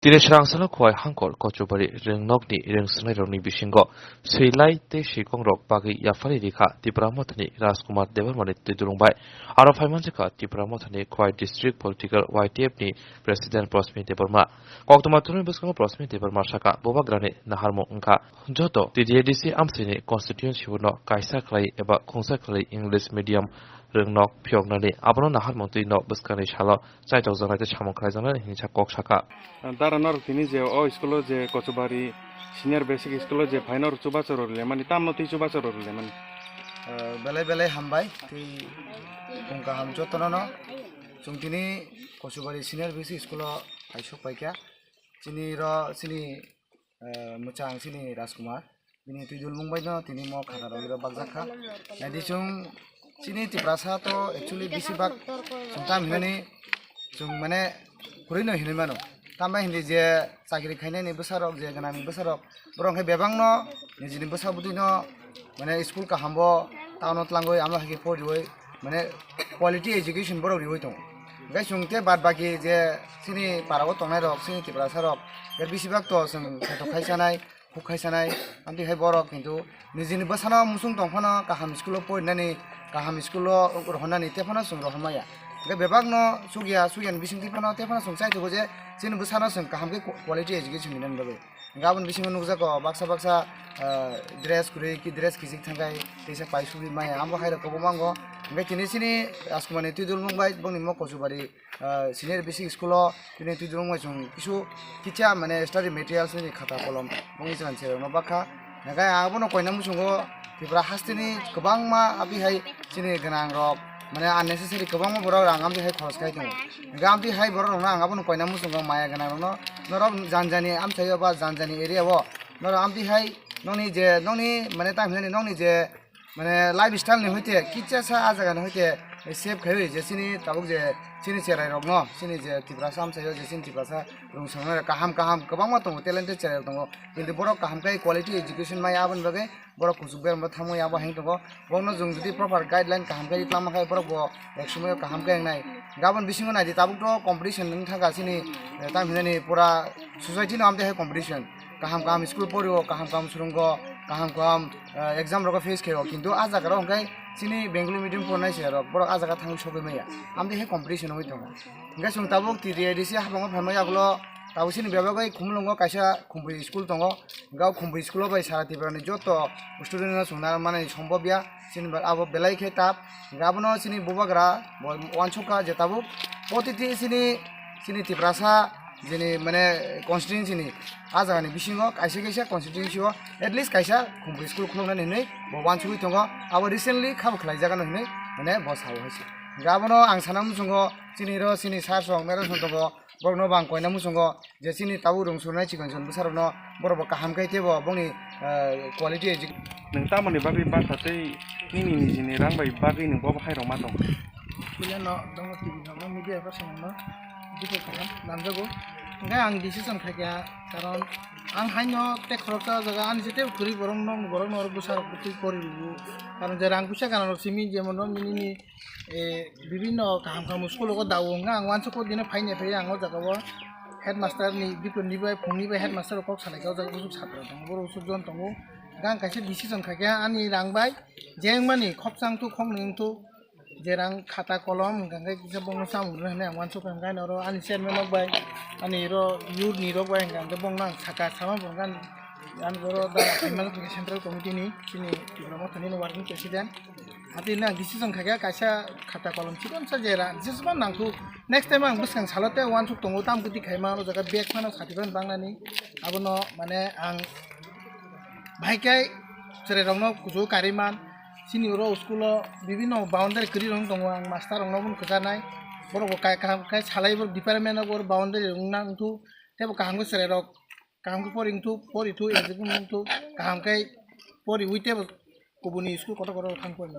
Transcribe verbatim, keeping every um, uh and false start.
Tini swrang salo Khowai Hangkor Kochubari Rwngnokni rwngswngnairokni bisingo swilai tei swikongrok bagwi yapharwi rikha Tipra Mothani Rajkumar Debbarmani twidulung bai. Aro phaimanjakha Tipra Mothani Khowai District Political Y T F ni President Prosmi Debbarma. Koktwma tubuni bwskango Prosmi Debbarma sakha, bubagrani naharmung wngkha joto T D A D C amsini constituency-no kaisa khlai eba khungsa khlai English medium rwngnok phiyoknani, abono naharmung twi no bwskangni salo chaitokjaknai tei samung khlaijaknai hinwi sa kok sakha. Dara norok tini je o school-o je Kochubari Senior Basic School-o je phai norok chubachu rwrwlemani, tamno twi chubachu rwrwlemani? Ah, belai belai hambai tei khung kaham jotono no. Chwng tini Kochubari Senior Basic School-o phai sok paikha. Chini ro chini, ah, mwchang chini Rajkumar. Bini twidulmung bai no tini mo khana rok iro bakjak kha. Naidi chwng chini Tiprasa to actually bisi bak chwng tam hinani chwng mane kwrwi no hinwi mano. Tamo hindi je chakri khainani bwsa rok, je gwnangni bwsa rok, borok khe bebak no nijini bwsa bwtwi no mane school kaham bo town o tlangwi amo hai khe poriwi mane quality education borok riwi tongo. Hwnkhe chwng tei bad baki je chini para o tongnai rok, chini Tiprasa rok, bisi bak to chwng kheto khai sanai. Huk khai sanai, amtwi hai borok kintu nijini bwsano muchung tong phano kaham school-o porinani, kaham school-o rohornani tei phano chwng rohor maya. Hwnkhe bebakno chukya, chukyani bisingtwi phano tei phano chwng chai tongo je chini bwsano chwng kaham khe quality education rinani bagwi. Hwnkhe aboni bisingo nukjago baksa baksa, ah, dress kwrwi, ki dress kichik thangkhai teisa pai sugwi maya, amo hai rok kwbangma wngo. Hwnkhe tini chini Rajkumarni twidulmung bai bongni mo Kochubari ah, senior basic school-o tini twidulmung bai chwng kisu kitsa mane study materials ni khata kolom bongni chwng cherokno bakha. Hwnkhe abono koina muchungo Tripura hasteni kwbangma abihai chini gwnang rok mane unnecessary kwbangma borok rang amtwi hai khoros khai tongo. Hwnkhe amtwi hai borok rokno ang abono koina muchungo maya gwnang rokno norok janjani amchaio ba janjani area o norok amtwi hai nokni je nokni mane tang hinani nokni je mane lifestyle ni hoite kitsa sa ah jaga ni hoite save khaiwi je chini tabuk je chini cherai rok no chini je Tiprasa amchaio je chini Tiprasa rwngsong no kaham kaham kwbangma tongo, talented cherai rok tongo, kintu borok kaham khe quality education maya aboni bagwi borok kuchuk berma thangwi abo hai tongo. Borokno chwng jodi proper guideline kaham khe tama khai borok bo ek somoyo kaham khe wngnai. Gabon bisingo naidi tabuk to competition wng thangkha chini, eh, tamo hinani pura society no amtwi hai competition. Kaham kaham school porio, kaham kaham swrwngo, kaham kaham, eh, exam rogo face khaio, kintu ah jaga rok hwnkhe chini Bengali medium pornai se rok, borok ah jaga thangwi sogwi maya, amtwi hai competition wngwi tongo. Hwnkhe chwng tabuk T D A D C habango phaima yagulo tabuk chini bebak bai Khumulwngo kaisa Khumpui school tongo, hwnkhe o Khumpui school o bai sara Tripura ni joto student no chwng narwkmani sombobya, chini abo belai khe tough. Hwnkhe abono chini bubagra bo uansukha je tabuk protiti chini, chini Tiprasa jini mane constituency ni ah jaga ni bisingo kaisa kaisa constituency o at least kaisa Khumpui school khuluknani hinwi bo uansugwi tongo. Abo recently khabo khlai jagano hinwi mane bo sao hai se. Hwnkhe abono ang sana muchungo chini ro chini sir song madam song tongo, borokno bo ang koina muchungo je chini tabuk rwngsurnai chikon chikon bwsarokno borok bo kaham khe teibo bongni, eh, quality edu- Nwng tamoni bagwi baksa tei nini nijini rang bai bagwi nwng bo hai rok ma tong? Puila no dongo T V no, media person no, video kaham namjago. Hwnkhe ang decision khaikha, karon ang haino tei khoroksa o jaga ani se tei kwrwi borok no, borok no oro bwsa rok kwtwi pori rwo. Karon je rang puisa gana rok simi jemon no nini ni, eh, bibinno kaham kaham school o dawo hwnkhe ang uansukha dine phaini phai ang o jaga o headmaster ni bikon ni bai phung ni bai headmaster rok kok salai kha o jaga usuk satra tongo, borok usuk jon tongo. Hwnkhe ang kaisa decision khaikha ani rang bai je wngmani khopsa wngthok khoknwi wngthok. Je rang khata kolom hwnkha khe kisa bongno chamung rwna hinwi ang uansukha, hwnkha hino oro ani chairman rok bai, ani oro youth ni rok bai hwnkha hwnkhe bongno ang sakha, sama bo hwnkha ani oro da khaimano hwnkha central committee ni chini Tipra Mothani working president. Ati hwnwi ang decision khaikha kaisa khata kolom chikon sa je rang jesma nangkuk next time ang bwskang salo tei uansuk tongo tam kwtwi khaima oro jaga bag phano sati phano bangnani abono mane ang Bahai khe chwrairokno kuchuk karwi man. Chini oro school-o bibinno boundary kwrwi rok tongo, ang master rokno bo kwcharnai. Borok bo kai kaham khe salai, borok department-o bo boundary rok wngna wngthu. Tei bo kaham khe chwrairok kaham khe pori wngthu, pori thu, exam wngthu, kaham khe poriwi tei bo kubuni school kotor kotor thang pori.